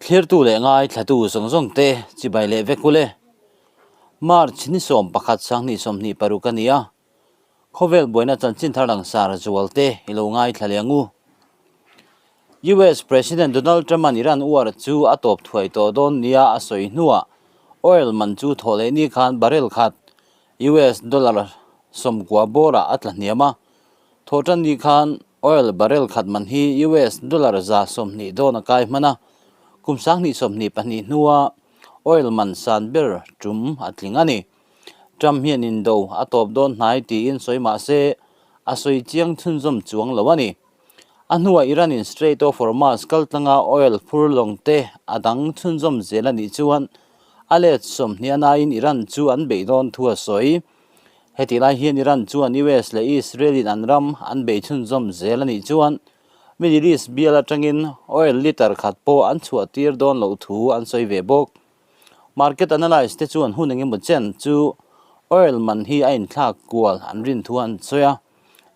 Thlirtu leh ngaithlatu zawng zawng te chibai leh vek ule. March ni 11 2026 a ni a, khawvel buaina chanchin thar langsar zual te i lo ngaithla leh ang u. US President Donald Trump-a'n Iran uar chu a tawp thuai tawh dawn nia a sawi hnuah oil man chu thawh leh ni khan barrel khat US dollar 90 bawrah a tla hniam a, thawhtan ni khan Oil barrel khat man hi US dollar 120 dawn a kai hman a, kum 2022 hnua oil man san ber tum a tling a ni. Trump hian indo a tawp dawn hnai tiin sawi mah se a sawi chiang chhunzawm chuang lo a ni. A hnuah Iran in Strait of Hormuz kal tlanga oil phur lawng te a dang chhunzawm zel a nih chuan a let 20 anaiin Iran chu an beih dawn thu a sawi. Heti lai hian Iran chuan US leh Israel in an ram an bei chhunzawm zel a nih chuan Middle East bial atangin oil litre khat pawh an chhuah tir dawn loh thu an sawi ve bawk. Market analyst te chuan hun engemaw chen chu oil man hi a inthlak kual an rin thu an sawi a.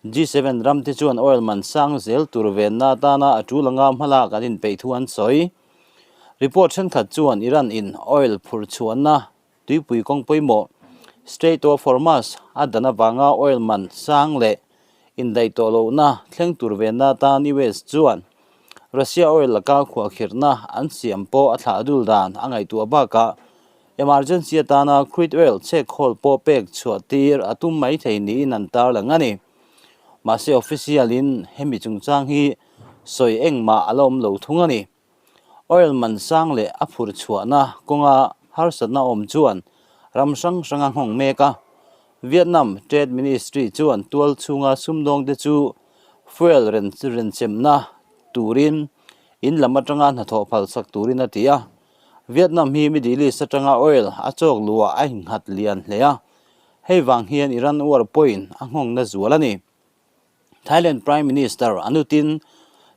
G7 ram te chuan oil man sang zel tur venna atana a tul anga hmalak an inpeih thu an sawi. Report thenkhat chuan Iran in oil phurh chhuahna Tuipui kawng pawimawh, Strait of Hormuz, a dan avanga oil man sang leh indaih tawh lohna thleng tur venna atan US chuan Russia oil laka khuahkhirhna an siam pawh a thlah dul dan a ngaihtuah bakah emergency atana crude oil chhekhawl pawh pek chhuah tir a tum mai thei niin an tarlang a ni. Mahse official in hemi chungchang hi sawi engmah a la awm lo thung a ni. Oil man sang leh a phurh chhuahna kawnga harsatna awm chuan ram hrang hrang a nghawng mek a. Vietnam Trade Ministry chuan tual chhunga sumdawngte chu fuel renchemna turin in lam atanga hnathawh phalsak turin a ti a. Vietnam hi Middle East atanga oil a chawk luhah a innghat lian hle a, hei vang hian Iran war pawhin a nghawngna zual a ni. Thailand Prime Minister Anutin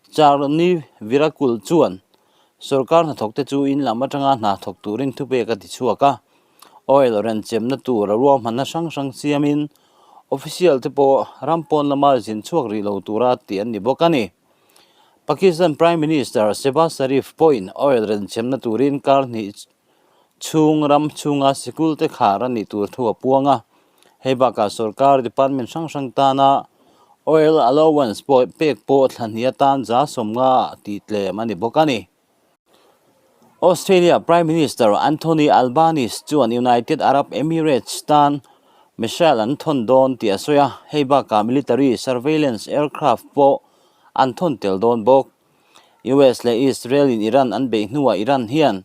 Charnvirakul chuan sorkar hnathawkte chu in lam atanga hna thawk turin thupek a ti chhuak a, oil renchemna tur a ruahmanna hrang hrang siamin official te pawh ram pawn lama zin chhuak rih lo tura tih an ni bawk a ni. Pakistan Prime Minister Shehbaz Sharif pawhin oil renchemna turin kar hnih chhung ram chhunga sikul te khar a nih tur thu a puang a. Hei bakah sorkar department hrang hrang tana oil allowance pawh pek pawh thla hnih atan 75 tih tlem a ni bawk a ni. Australia Prime Minister Anthony Albanese chuan United Arab Emirates tan missile an thawn dawn tih a sawi a, hei bakah military surveillance aircraft pawh an thawn tel dawn bawk. US leh Israel in Iran an beih hnuah Iran hian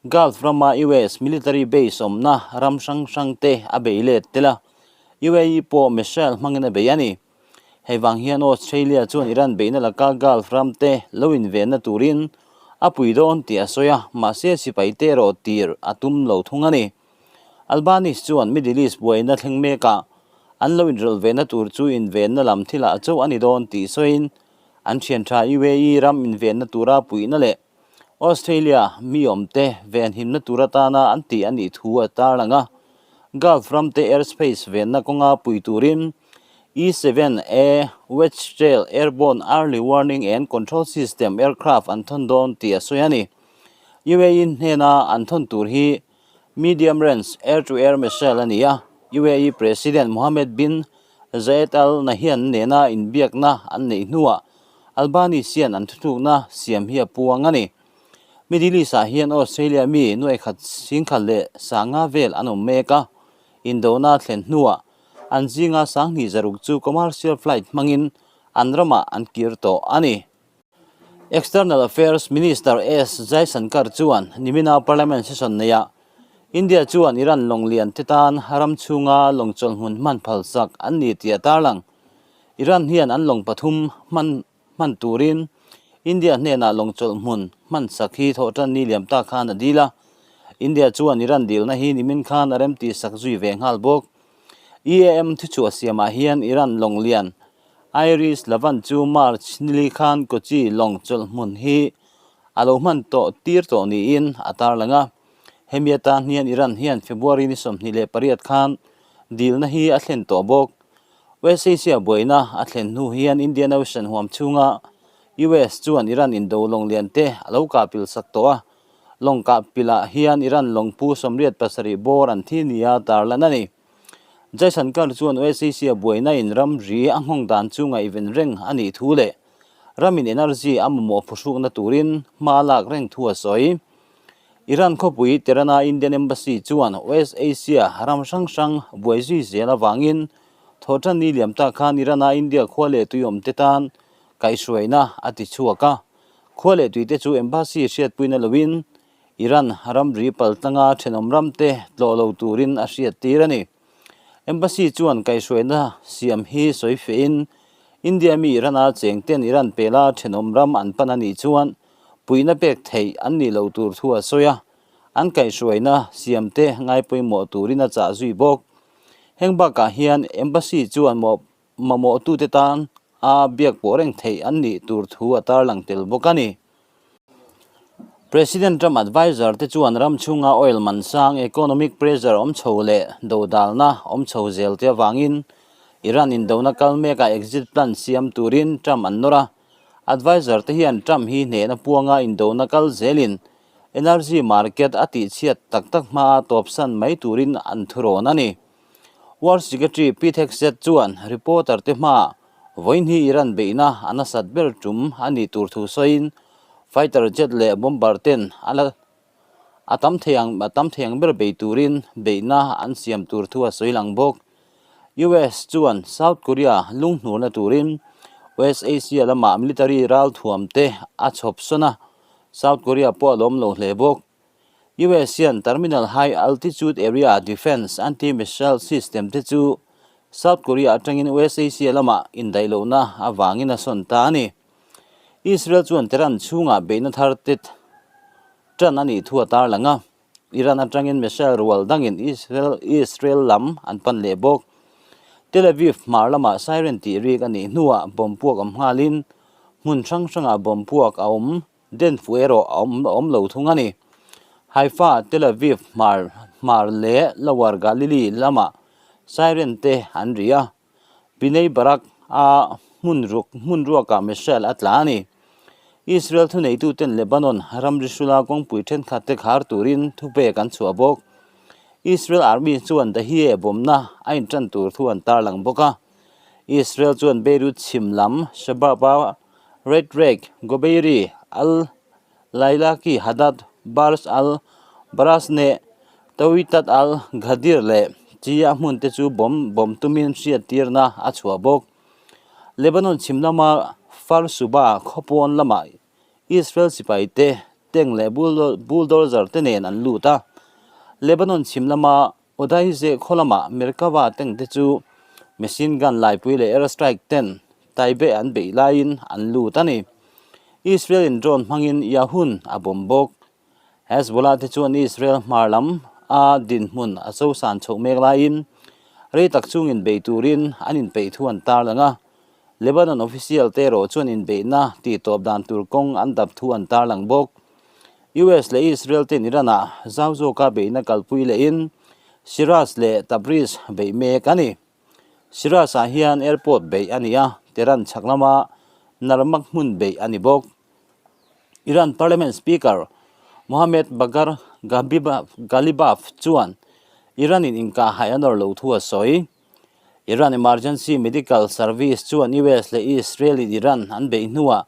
Gulf rama US military base awmna ram hrang hrang te a bei let tel a, UAE pawh missile hmangin a bei a ni. Hei vang hian Australia chuan Iran beihna laka Gulf ram te lo invenna turin a pui dawn tih a sawi a, mahse sipai te erawh tir a tum lo thung a ni. Albanese chuan Middle East buaina thleng mekah an lo inrawlh vena tur chu invenna lam thilah chauh a ni dawn tih sawiin an thian tha UAE ram invenna tura puihna leh Australia mi awmte venhimna tur atana an tih a nih thu a tarlang a. Gulf ramte airspace venna kawnga pui turin E-7A Wedgetail Airborne Early Warning and Control System aircraft an thawn dawn tih a sawi a ni. UAE hnena an thawn tur hi Medium Range Air-to-Air Missile a ni a, UAE President Mohammed bin Zayed Al Nahyan nena inbiakna an neih hnuah Albanese hian an thutlukna siam hi a puang a ni. Middle East-ah hian Australia mi nuaikhat singkhat leh sanga vel an awm mek a, indona thlen hnuah an zinga 2600 chu commercial flight hmangin an ramah an kir tawh a ni. External Affairs Minister S Jaishankar chuan nimina Parliament session neihah India chuan Iran lawng lian te tan ram chhunga lawng chawlhmun hman phalsak an ni tih a tarlang. Iran hian an lawng pathum hman hman turin India hnenah lawng chawlhmun hman sak hi thawhtan ni liam ta khan a dil a. India chuan Iran dilna hi nimin khan a remti sak zui ve nghal bawk. EAM thuchhuah siamah hian Iran lawng lian Iris Lavan chu March nili khan Kochi lawng chawlhmun hi a lo hman tawh tir tawh niin a tarlang a. Hemi atan hian Iran hian February ni 28 khan dilna hi a thlen tawh bawk. West Asia buaina a thlen hnu hian Indian Ocean huam chhunga US chuan Iran indo lawng lian te a lo kah pil sak tawh a. Lawng kah pilah hian Iran lawngpu 87 bawr an thi nia tarlan a ni. Jaishankar chuan West Asia buaina in ramri a nghawng dan chu ngaihven reng a nih thu leh ramin energy a mamawh phuhrukna turin hma lak reng thu a sawi. Iran khawpui Tehran-a Indian Embassy chuan West Asia ram hrang hrang buai zui zel avangin thawhtan ni liam ta khan Iran-a India khua leh tui awmte tan kaihhruaina a ti chhuak a. Khua leh tuite chu Embassy hriatpuina loin Iran ramri paltlanga thenawm ramte tlawh lo turin a hriattir a ni. Embassy chuan kaihhruaina siam hi sawi fehin India mi Iran-a chengten Iran pela thenawm ram an pan a nih chuan puihna pek theih an nih loh tur thu a sawi a, an kaihhruaina siamte ngaipawimawh turin a chah zui bawk. Heng bakah hian Embassy chuan mamawhtute tan a biak pawh reng theih an nih tur thu a tarlang tel bawk a ni. President Trump adviser te chuan ram chhunga oil man sang, economic pressure awm chho leh dodalna awm chho zel te avangin Iran indona kal mekah exit plan siam turin Trump an nawr a. Adviser te hian Trump hi hnehna puanga indona kal zelin energy market a tihchhiat tak tak hmaa tawpsan mai turin an thurawn a ni. War Secretary Pete Hegseth chuan reporter te hmaah vawiin hi Iran beihna a nasat ber tum a nih tur thu sawiin fighter jet leh bomber ten a la a tam thei ang a tam thei ang ber bei turin beihna an siam tur thu a sawi lang bawk. US chuan South Korea lunghnurna turin West Asia lamah military ralthuam te a chhawp sawn a, South Korea pawh a lawm lo hle bawk. US hian Terminal High Altitude Area Defense Anti-Missile System te chu South Korea atangin West Asia lamah indaih lohna avangin a sawn ta a ni. Israel chuan Tehran chhungah beihna thar te tan a nih thu a tarlang a, Iran atangin missile rual dangin Israel Israel lam an pan leh bawk. Tel Aviv hmar lamah siren tih rik a nih hnuah bomb puak awm nghalin hmun hrang hrangah bomb puak a awm. Den fuh erawh a awm a awm lo thung a ni. Haifa, Tel Aviv, Hmar, Hmar leh Lower Galilee lamah siren te an ri a. Bnei Barak a hmun ruk hmun ruakah missile a tla a ni. Israel thuneituten Lebanon ramri hrula kawngpui thenkhat te khar turin thupek an chhuah bawk. Israel Army chuan Dahieh bawmna a intan tur thu an tarlang bawk a. Israel chuan Beirut chhim lam Shababa, Red Rek, Gobeiri, Al Lailaki, Hadad, Bars Al Barasneh, Tawitat Al Ghadir leh Chia hmun te chu bomb bomb tumin hriattirna a chhuah bawk. Lebanon chhim lama Far Suba khawpawn lamah Israel sipai te tank leh bulldozer te nen an lut a. Lebanon chhim lama Odaize khaw lamah Merkava tank te chu machine gun laipui leh air strike ten Taybeh an beih laiin an lut a ni. Israel in drone hmangin Yahun a bomb bawk. Hezbollah te chuan Israel hmar lam a dinhmun a chosan chhoh mek laiin rei tak chungin bei turin an inpeih thu an tarlang a. Lebanon official te erawh chuan inbeihna tihtawp dan tur kawng an dap thu an tarlang bawk. US leh Israel ten Iran-ah zau zawka beihna kalpui lehin Shiraz leh Tabriz beih mek a ni. Shiraz-ah hian airport beih a ni a, Tehran chhak lama Narmak hmun beih a ni bawk. Iran Parliament Speaker Mohammad Bagher Ghalibaf chuan Iran-in inkahhai a nawr lo thu a sawi. Iran Emergency Medical Service chuan US leh Israel in Iran an beih hnuah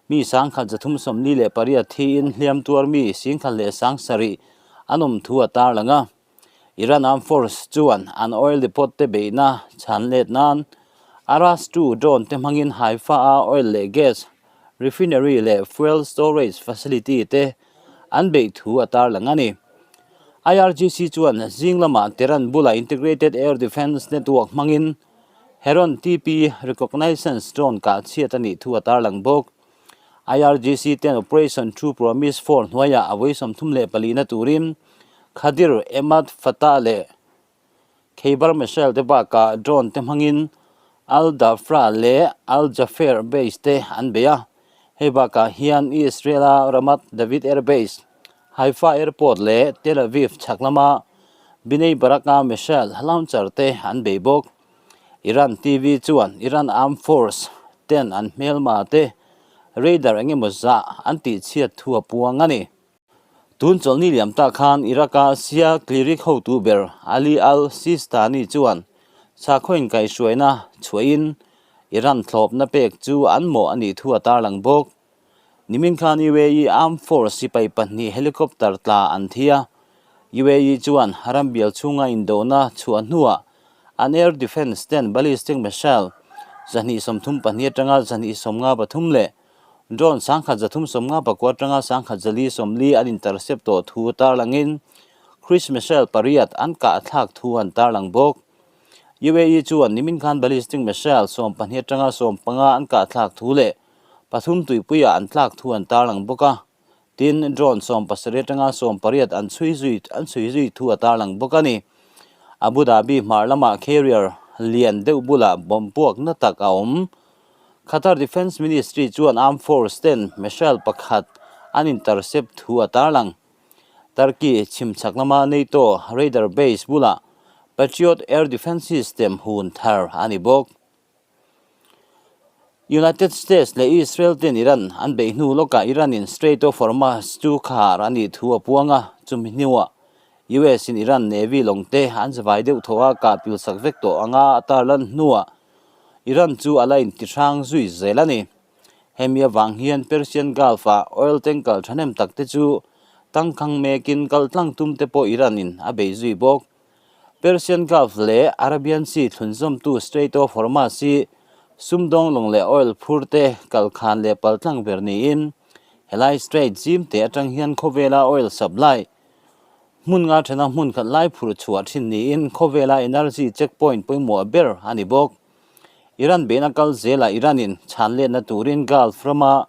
mi 1348 thiin hliam tuar mi 17,000 an awm thu a tarlang a. Iran Armed Force chuan an oil depot te beihna chhan let nan Aras 2 drone te hmangin Haifa a oil leh gas refinery leh fuel storage facility te an beih thu a tarlang a ni. IRGC chuan zing lamah Tehran bulah Integrated Air Defence Network hmangin Heron TP Reconnaissance drone kah chhiat a nih thu a tarlang bawk. IRGC ten Operation True Promise 4 hnuaiah a vawi 34 na turin Khadir Emad Fatah leh Kheibar missile te bakah drone te hmangin Al Dhafra leh Al Jafir base te an bei a. Hei bakah hian Israel-a Ramat David Air Base, Haifa Airport leh Tel Aviv chhak lama Bnei Barak-a missile launcher te an bei bawk. Iran TV chuan Iran Armed Force ten an hmelma te radar engemaw zah an tihchhiat thu a puang a ni. Tun chawlhni liam tak khan Iraq-a Shia cleric hotu ber Ali al-Sistani chuan sakhaw inkaihhruaina chhuahin Iran thlawpna pek chu an mawh a nih thu a tarlang bawk. Nimin khan UAE Armed Force sipai pahnih helicopter tla an thi a, UAE chuan rambial chhunga indona chhuah hnuah an air defence ten ballistic missile 232 atanga 253 leh Drone 1359 atanga 1440 an intercept tawh thu tarlangin Cruise missile pariat an kah thlak thu an tarlang bawk. UAE chuan nimin khan ballistic missile 12 atanga 15 an kah thlak thu leh pathum tuipuiah an tlak thu an tarlang bawk a. Tin, drone 17 atanga 18 an chhui zui an chhui zui thu a tarlang bawk a ni. Abu Dhabi hmar lamah carrier lian deuh bulah bomb puakna tak a awm. Qatar Defence Ministry chuan Armed Force ten missile pakhat an intercept thu a tarlang. Turkey chhimchhak lama NATO radar base bulah Patriot air defence system hun thar a ni bawk. United States leh Israel ten Iran an beih hnu lawkah Iran in Strait of Hormuz chu khar a nih thu a puang a, chumi hnuah US in Iran Navy lawng te an zavai deuh thaw a kah pilsak vek tawh anga a tarlan hnuah Iran chu a la intihrang zui zel a ni. Hemi avang hian Persian Gulf-ah oil tanker thahnem tak te chu tangkhang mekin kal tlang tum te pawh Iran-in a bei zui bawk. Persian Gulf leh Arabian Sea thlunzawmtu Strait of Hormuz hi sumdawng lawng leh oil phur te kal khan leh pal tlang ber niin helai strait zim te atang hian khawvela oil supply Hmun nga thena hmun khat lai phur chhuah thin niin khawvela energy checkpoint pawimawh ber a ni bawk. Iran beihna kal zelah Iran-in chhan letna turin Gulf rama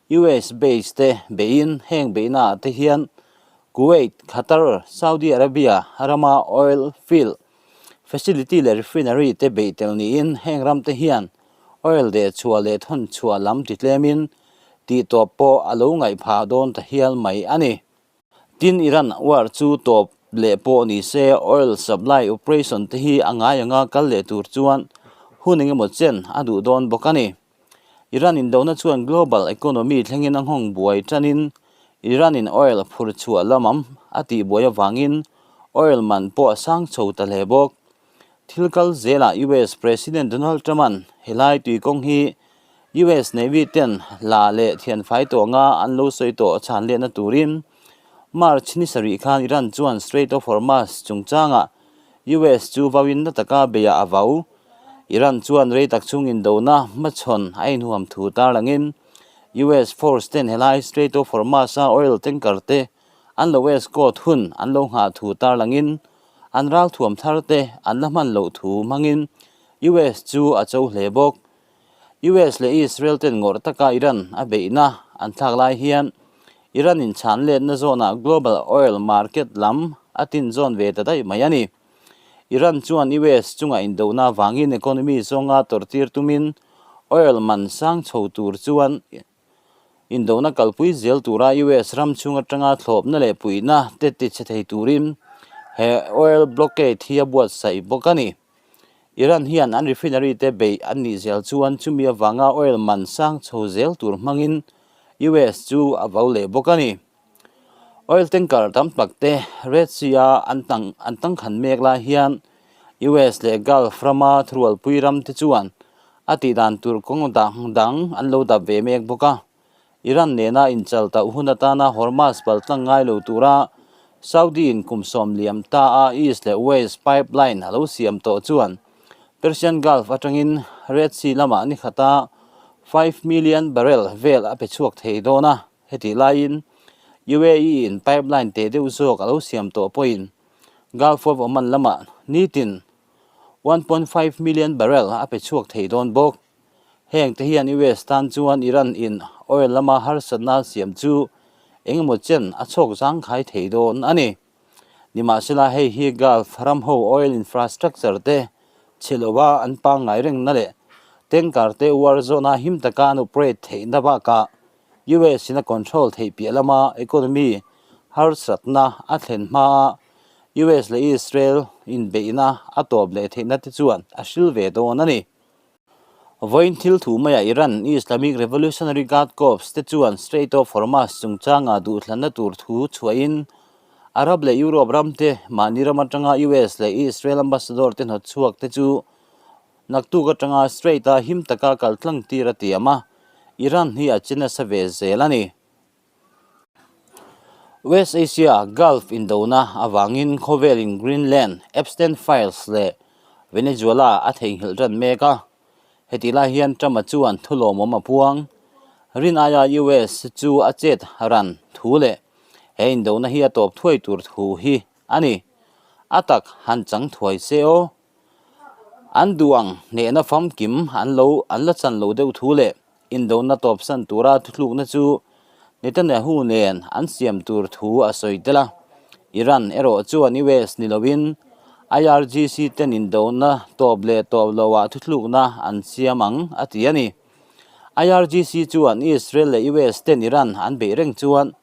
US base te beihin heng beihnaah te hian Kuwait, Qatar, Saudi Arabia rama oil field facility leh refinery te beih tel niin heng ram te hian oil deh chhuah leh thawn chhuah lam ti tlemin tihtawp pawh a lo ngaih phah dawn ta hial mai a ni. Tin, Iran war chu tawp leh pawh ni se, oil supply operation te hi a ngai anga kal leh tur chuan hun engemaw chen a duh dawn bawk a ni. Iran indona chuan global economy thlengin a nghawng buai tanin Iran in oil phur chhuah lamam a tih buai avangin oil man pawh a sang chho ta hle bawk. Thil kal zelah US President Donald Trump-a'n helai tuikawng hi US Navy ten hla leh thianfai tawh anga an lo sawi tawh chhan lehna turin March ni sarih khan Iran chuan Strait of Hormuz chungchangah US chu vauin na taka beiah a vau. Iran chuan rei tak chhung indona hmachhawn a inhuam thu tarlangin US force ten helai Strait of Hormuz-a oil tanker te an lo escort hun an lo nghah thu tarlangin an ralthuam thar te an la hman loh thu hmangin US chu a cho hle bawk. US leh Israel ten ngawrh taka Iran a beihna an thlak lai hian Iran in chhan letna zawnah global oil market lam a tin zawn ve ta daih mai a ni. Iran chuan US chunga indona vangin economy zawnga tawrhtir tumin oil man sang chho tur chuan Indona kalpui zel tura US ram chhung atanga thlawpna leh puihna te tichhe thei turin he oil blockade hi a buatsaih bawk a ni. Iran hian an refinery te beih an nih zel chuan chumi avanga oil man sang chho zel tur hmangin US chu a vau leh bawk a ni. Oil tanker tam tak te Red Sea a an tang an tangkhan mek lai hian US leh Gulf rama thurualpui ram te chuan a tihdan tur kawng dang dang an lo dap ve mek bawk a. Iran nena inchal tauh hun atana Hormuz paltlang ngai lo tura Saudi in kum sawm liam ta a East leh West pipeline a lo siam tawh chuan Persian Gulf atangin Red Sea lamah ni khata 5 million barrel vel a pe chhuak thei dawn a. Hetih laiin UAE in pipeline teh deuh zawk a lo siam tawh pawhin Gulf of Oman lamah nitin 1.5 million barrel a pe chhuak thei dawn bawk. Heng te hian US tan chuan Iran in oil lama harsatna siam chu engemaw chen a chhawk zangkhai thei dawn a ni. Nimahsela hei hi Gulf ram ho oil infrastructure te chhe lova an pangngai rengna leh tanker te war zone a him taka an operate theihna bakah US in a control theih piah lama economy harsatna a thlen hmaa US leh Israel inbeihna a tawp leh theihna te chuan a hril ve dawn a ni. Vawiin thil thu maiah Iran Islamic Revolutionary Guard Corps te chuan Strait of Hormuz chungchanga duhthlanna tur thu chhuahin Arab leh Europe ram te mahni ram atanga US leh Israel ambassador te hnawtchhuak te chu naktuk atanga Strait-a him taka kal tlang tir a tiam a, Iran hi a che nasa ve zel a ni. West Asia Gulf indona avangin khawvelin Greenland, Epstein Files leh Venezuela a theihnghilh ran mek a. Hetih lai hian Trump-a chuan thu lawmawm a puang. Rin aia US chu a chet ran thu leh he indona hi a tawp thuai tur thu hi a ni. A tak han chang thuai se aw. An duh ang hnehna famkim an lo an la chan lo deuh thu leh indona tawpsan tura thuthlukna chu Netanyahu nen an siam tur thu a sawi tel a. Iran erawh chuan US ni loin IRGC ten indona tawp leh tawp loah thuthlukna an siam ang a ti a ni. IRGC chuan Israel leh US ten Iran an beih reng chuan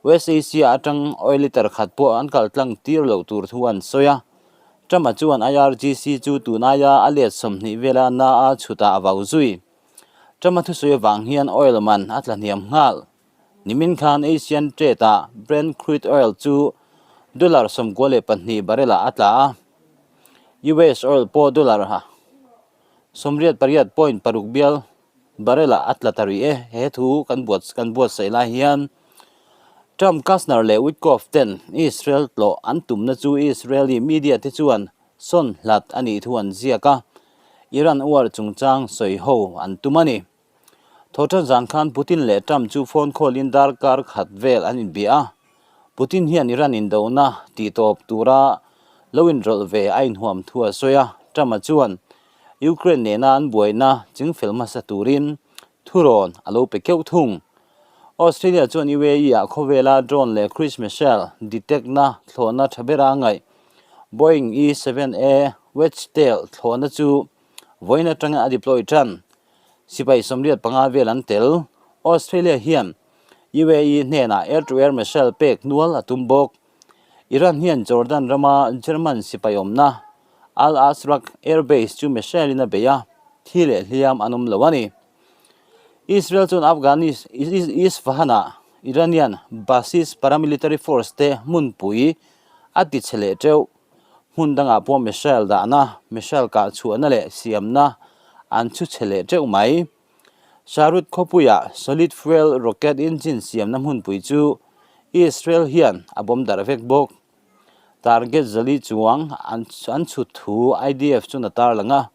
West Asia atang oil liter khat pawh an kaltlang tir loh tur thu an sawi a. Trump-a chuan IRGC chu tunaia a let 20 vela na a chhutah a vau zui. Trump-a thusawi avang hian oil man a tla hniam nghal. Nimin khan Asian Trade-ah Brent crude oil chu dollar 92 barrel-ah a tla a, US oil pawh dollar 88.6 bial barrel-ah a tla ta rih e. He thu kan buatsaih lai hian Trump, Kushner leh Witkoff ten Israel tlawh an tumna chu Israeli media te chuan sawn hlat a nih thu an ziak a, Iran war chungchang sawi ho an tum a ni. Thawhtan zan khan Putin leh Trump chu phone call in darkar khat vel an inbia a, Putin hian Iran indona tihtawp tura lo inrawlh ve a inhuam thu a sawi a, Trump-a chuan Ukraine nena an buaina chingfel hmasa turin thurawn a lo pe keuh thung. Australia chuan UAE-ah khawvela drone leh cruise missile detect-na thlawhna tha bera a ngaih Boeing E-7A Wedgetail thlawhna chu vawiin atangin a deploy tan. Sipai 85 vel an tel. Australia hian UAE hnenah air-to-air missile pek nual a tum bawk. Iran hian Jordan rama German sipai awmna Al Azraq Air Base chu missile-in a bei a, thi leh hliam an awm lo a ni. Israel chuan Afghanis Isfahan-ah Iranian Basij paramilitary force te hmunpui a ti chhe leh teuh. Hmun dangah pawh missile dahna, missile kah chhuahna leh siamna an chhu chhe leh teuh mai. Sarut khawpuiah solid fuel rocket engine siamna hmunpui chu Israel hian a bawm darh vek bawk. Target zali chuang an chhut thu IDF chuan a tarlang a,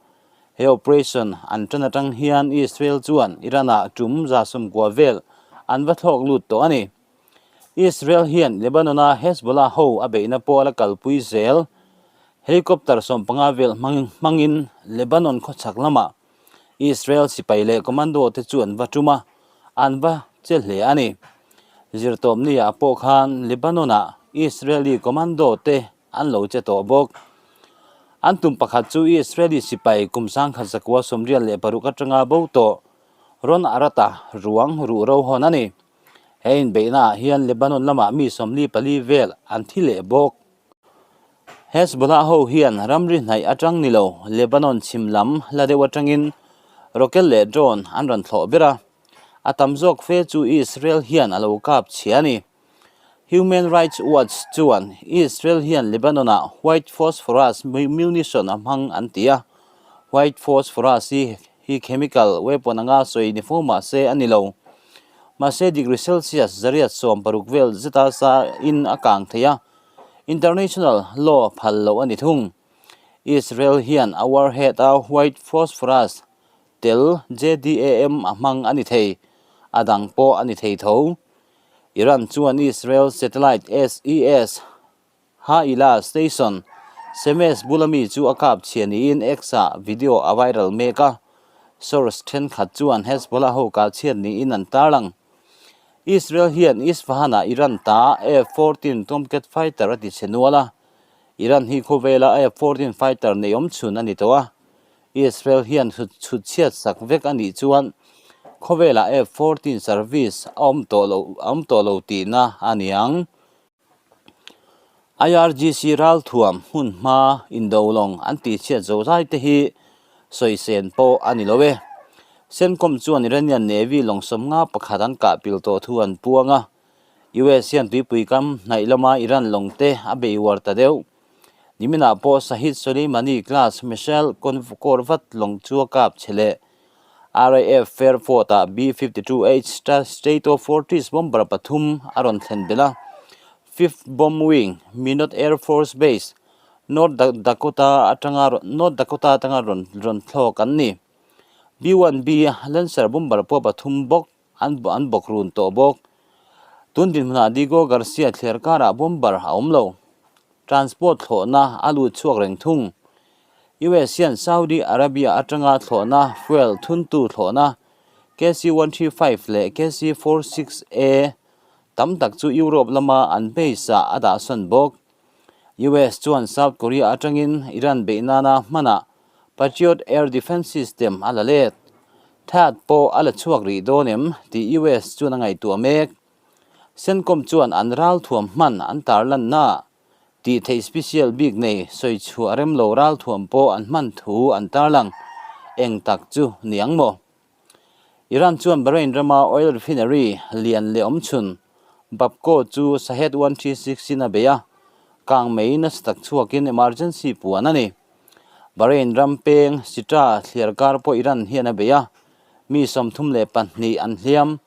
he operation an tan atang hian Israel chuan Iran-ah tum 90 vel an va thlawk lut tawh a ni. Israel hian Lebanon-a Hezbollah ho a beihna pawh a la kalpui zel. Helicopter 15 vel hmangin Lebanon khawchhak lamah Israel sipai leh commando te chu an va tum a, an va che hle a ni. Zirtawpni ah pawh khan Lebanon ah Israeli commando te an lo che tawh bawk. An tum pakhat chu Israeli sipai kum 1986 atanga bo tawh Ron Arata ruang ruh ro hawn a ni. He inbeihna ah hian Lebanon lamah mi 44 vel an thi leh bawk. Hezbollah ho hian ramri hnaih atang ni lo Lebanon chhim lam la deuh atangin rocket leh drone an rawn thlawh ber a, a tam zawk fe chu Israel hian a lo kap chhia a ni. Human Rights Watch chuan Israel hian Lebanon-ah white phosphorus munition a hmang an ti a, white phosphorus hi hi chemical weapon anga sawi ni fo mah se a ni lo. Mahse degree Celsius 160 vel zeta sa in a kang thei a, International law phal loh a ni thung. Israel hian a warhead a white phosphorus tel JDAM a hmang a ni thei, a dang pawh a ni thei tho. Iran chuan Israel satellite SES Ha'ila station Semes bula mi chu a kap chhia niin X-ah video a viral mek a, source thenkhat chuan Hezbollah ho kah chhiat niin an tarlang. Israel hian Isfahan-ah Iran ta F-14 Tomcat fighter a ti chhe nual a, Iran hi khawvela F-14 fighter nei awm chhun a ni tawh a, Israel hian chhut chhiat sak vek a nih chuan khawvelah F-14 service a awm tawh lo a awm tawh lo tihna a ni ang. IRGC ralthuam hmun hma indo lawng an tihchhiat zo zai te hi sawi sen pawh a ni lo e. CENTCOM chuan Iranian Navy lawng 51 an kah pil tawh thu an puang a. US hian tuipui kam hnaih lama Iran lawng te a bei uar ta deuh. Niminah pawh Shahid Soleimani class missile corvette lawng chu a kap che leh. RAF Fairford-ah B-52H Stratofortress bomber pathum a rawn thlen belh a. Fifth Bomb Wing, Minot Air Force Base, North Dakota atanga North Dakota atanga rawn rawn thlawk an ni. B-1B Lancer bomber pawh pathum bawk an an bawk run tawh bawk. Tun dinhmunah Diego Garcia thliar karah bomber a awm lo. Transport thlawhna a lut chhuak reng thung. US hian Saudi Arabia atanga thlawhna fuel thuntu thlawhna KC-135 leh KC-46A tam tak chu Europe lama an base ah a dahsawn bawk. US chuan South Korea atangin Iran beih nana hmanah Patriot air defence system a la let. THAAD pawh a la chhuak rih dawn em tih US chuan a ngaihtuah mek. CENTCOM chuan an ralthuam hman an tarlanna tih theih special bik nei sawi chhuah rem lo ralthuam pawh an hman thu an tarlang. Eng tak chu ni ang maw? Iran chuan Bahrain rama oil refinery lian leh awmchhun Bapco chu Shahed 136 in a bei a, kang mai nasa tak chhuakin emergency puan a ni. Bahrain ram peng Sitra thliar kar pawh Iran hian a bei a, mi 32 an hliam.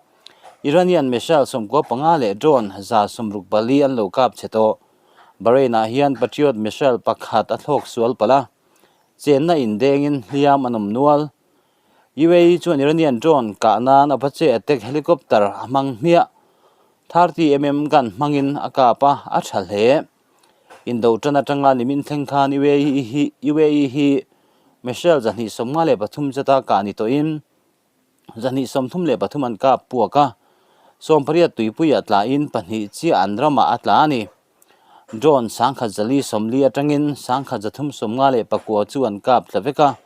Iranian missile 95 leh drone 164 an lo kap che tawh. Bahrain-ah hian Patriot missile pakhat a thlawk sual palh a, chenna indengin hliam an awm nual. UAE chuan Iranian drone kah nan Apache attack helicopter a hmang hmiah. 30mm gun hmangin a kap a, a tha hle. Indo tan atanga nimin thleng khan UAE hi UAE hi missile 253 zata kah ni tawhin 233 an kap puak a, 80 tuipuiah tlain pahnih chiah an ramah a tla a ni. Drone 1440 atangin 1359 chu an kap tla vek a,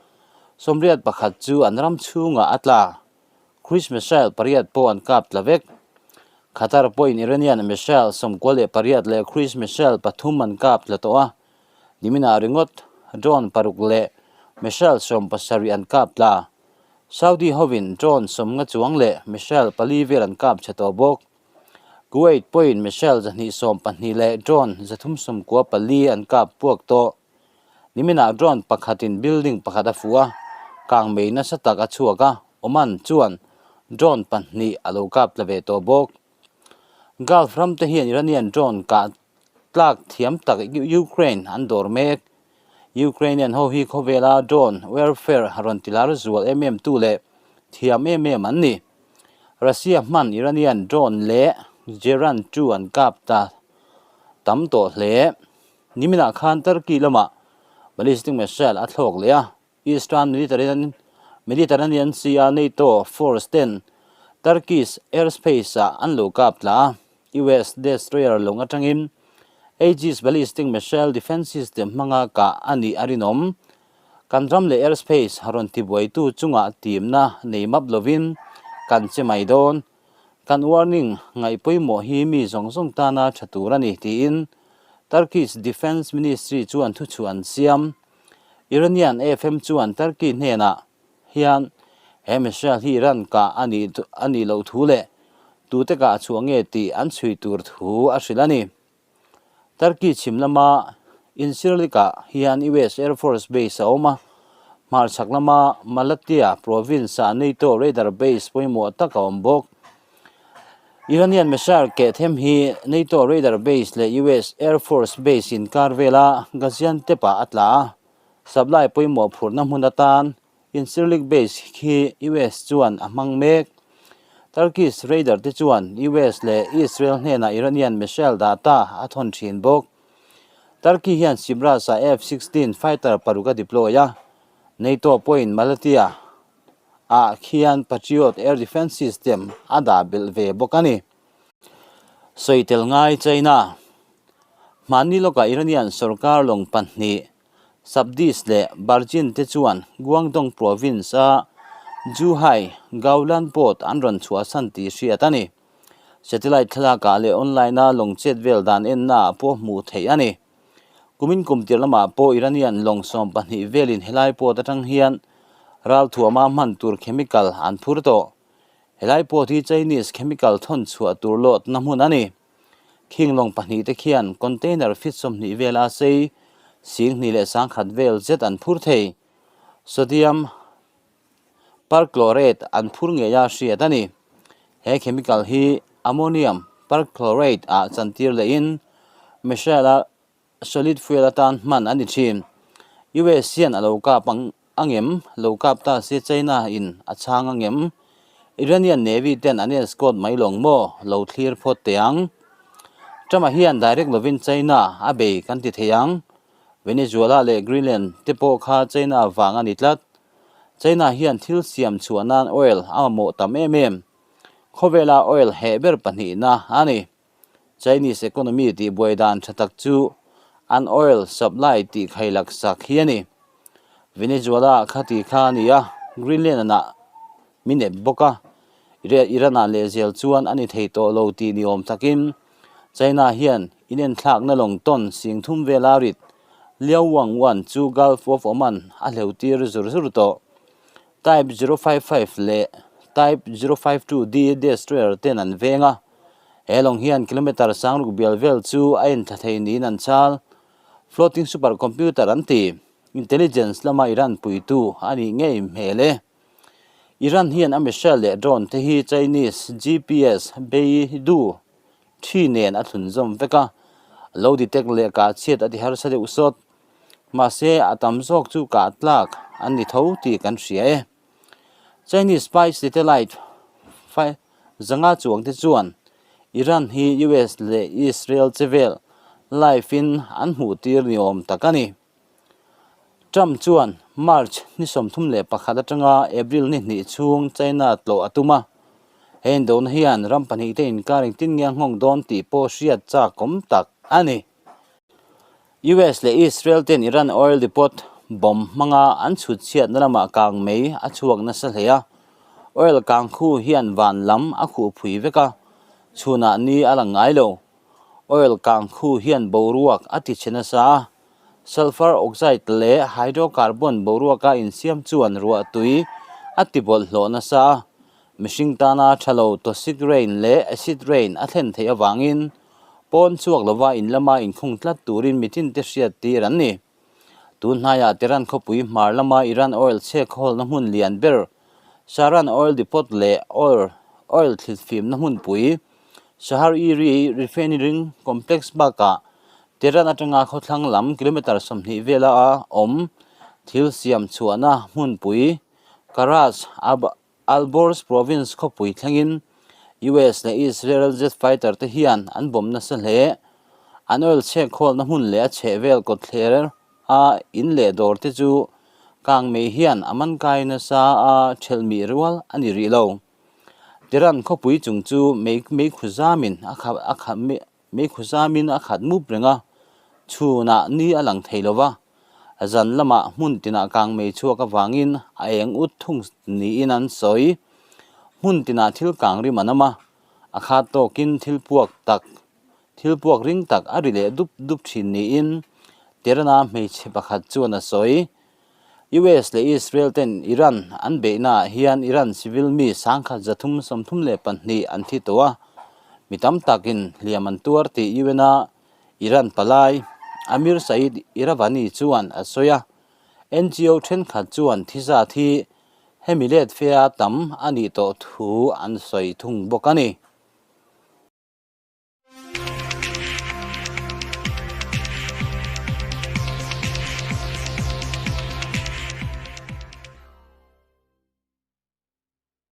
81 chu an ram chhungah a tla. Cruise missile pariat pawh an kap tla vek. Qatar pawhin Iranian missile 98 leh cruise missile pathum an kap tla tawh a, niminah ringawt drone paruk leh missile 70 an kap tla. Saudi hovin drone 50 chuang leh missile pali vel an kap chhe tawh bawk. Kuwait pawhin missile 212 leh drone 394 an kap puak tawh. Niminah drone pakhatin building pakhat a fuh a, kang mei nasa tak a chhuak a, Oman chuan drone pahnih a lo kap tla ve tawh bawk. Gulf ram te hian Iranian drone kah tlak thiam tak Ukraine an dawr mek. Ukrainian ho hi khawvela drone warfare rawn ti lar zual em em tu leh thiam em em an ni. Russia hman Iranian drone leh Geran 2 an kap ta tam tawh hle. Niminah khan Turkey lamah ballistic missile a thlawk leh a, Eastern Mediterranean Sea-a NATO force ten Turkish airspace-ah an lo kap tla a, US destroyer lawng atangin Aegis ballistic missile defence system hmanga kah a nih a rinawm. Kan ram leh airspace rawn tibuaitu chungah timna nei map lovin kan che mai dawn. Kan warning ngaih pawimawh hi mi zawng zawng tana tha tur a ni, tiin Turkish Defence Ministry chuan thuchhuah an siam. Iranian AFM chuan Turkey hnenah hian he missile hi Iran kah a nih a nih loh thu leh tute kah chhuah nge tih an chhui tur thu a hrilh a ni. Turkey chhim lama Incirlik-ah hian US Air Force Base a awm a, hmarchhak lama Malatya province-ah NATO radar base pawimawh tak a awm bawk. Iranian missile keh them hi NATO radar base leh US Air Force Base inkar vela Gaziantep-ah a tla a, supply pawimawh phurhna hmun atan Incirlik base khi US chuan a hmang mek. Turkish radar te chuan US leh Israel hnenah Iranian missile dah ta a thawn thin bawk. Turkey hian Cyprus-ah F-16 fighter paruk a deploy a, NATO pawhin Malatya ah khian Patriot air defence system a dah belh ve bawk a ni. Sawi tel ngai China. Hmanni lawkah Iranian sorkar lawng pahnih Sabdis leh Barjin te chuan Guangdong province-a Zhuhai Gaolan Port an rawn chhuahsan tih hriat a ni. Satellite thlalakah leh online-a lawng chet vel dan ennaah pawh hmuh theih a ni. Kumin kum tir lamah pawh Iranian lawng 12 velin helai port atang hian Ralthuama hman tur chemical an phur tawh. Helai pawh hi Chinese chemical thawn chhuah tur lawtna hmun a ni. Khing lawng pahnihte khian container feet 20 vela sei, 2000 leh 1000 vel zet an phur thei. Sodium perchlorate an phur ngei a hriat a ni. He chemical hi ammonium perchlorate ah chantir lehin missile a Solid fuel atan hman a ni thin. US hian a lo kap ang angem? Lo kap ta se China in a chhang angem? Iranian Navy ten an escort mai lawng maw? Lo thlir phawt teh ang. Trump-a hian direct lovin China a bei kan ti thei ang. Venezuela leh Greenland te pawh kha China vang a ni tlat. China hian thil siam chhuah nan oil a mamawh tam em em. Khawvela oil heh ber pahnihna a ni. Chinese economy tih buai dan tha tak chu an oil supply tih khailak sak hi a ni. Venezuela kha ti kha a ni a, Greenland ah min ep bawk a, Iran ah lehzel chuan a ni thei tawh lo tih ni awm takin China hian inenthlakna lawng tawn 3000 vela rit Liaowang One chu Gulf of Oman a hleuh tir zur zur tawh. Type 055 leh Type 052D destroyer ten an veng a, he lawng hian kilometre 6000 bial vel chu a inthla thei niin an chal. Floating super computer an ti. Intelligence lama Iran puitu a nih ngei hmel e. Iran hian a missile leh drone te hi Chinese GPS Beidou thi nen a thlunzawm vek a, lo detect leh kah chhiat a ti harsa deuh sawt. Mahse, a tam zawk chu kah tlak an ni tho tih kan hria e. Chinese spy satellite 500 chuang te chuan Iran hi US leh Israel chevel live in an hmuh tir ni awm tak a ni. Trump chuan March ni 31 atanga April ni hnih chhung China tlawh a tum a. He indona hian ram pahnihte inkar engtin nge a nghawng dawn tih pawh hriat chakawm tak a ni. US leh Israel ten Iran oil depot bomb hmanga an chhut chhiatna lamah kang mei a chhuak nasa hle a. Oil kang khu hian van lam a khuh phui vek a, chhunah ni a lang ngai lo. Oil kang khu hian boruak a ti chhe nasa a, sulphur oxide leh hydrocarbon boruaka insiam chuan ruah tui a ti bawlhhlawh nasa a, mihring tana tha lo toxic rain leh acid rain a thlen theih avangin Pawn chhuak lova in lama inkhung tlat turin mitin te hriat tir an ni. Tun hnaiah Tehran khawpui hmar lama Iran oil chhek hawlna hmun lian ber Shahran Oil Depot leh oil oil thlitfimna hmunpui Shahar-e-Ri Refinery Complex bakah Tehran atanga khawthlang lam kilometre 20 vela a awm thil siam chhuahna hmunpui Karaj Alborz province khawpui thlengin US leh Israel jet fighter te hian an bomb nasa hle. An oil chhek khawlna hmun leh a chhehvel kawtthler a in leh dawr te chu kang mei hian a man kai nasa a thelh mih rual a ni rih lo. Tehran khawpui chung chu mei meikhu zamin a kha Meikhu zamin a khat mup reng a, chhunah ni a lang thei lo va, zan lamah hmun tinah kang mei chhuak avangin a eng ut thung niin an sawi. Hmun tinah thil kang rim an awm a, a khat tawkin thil puak tak, thil puak ring tak a ri leh dup dup thin niin Tehran-a hmeichhe pakhat chuan a sawi. US leh Israel ten Iran an beihnaah hian Iran civil mi 1332 an thi tawh a, mi tam takin hliam an tuar tih UN-a Iran palai Amir Saeed Iravani chuan a sawi a. NGO thenkhat chuan thi zat hi hemi let fea tam a nih tawh thu an sawi thung bawk a ni.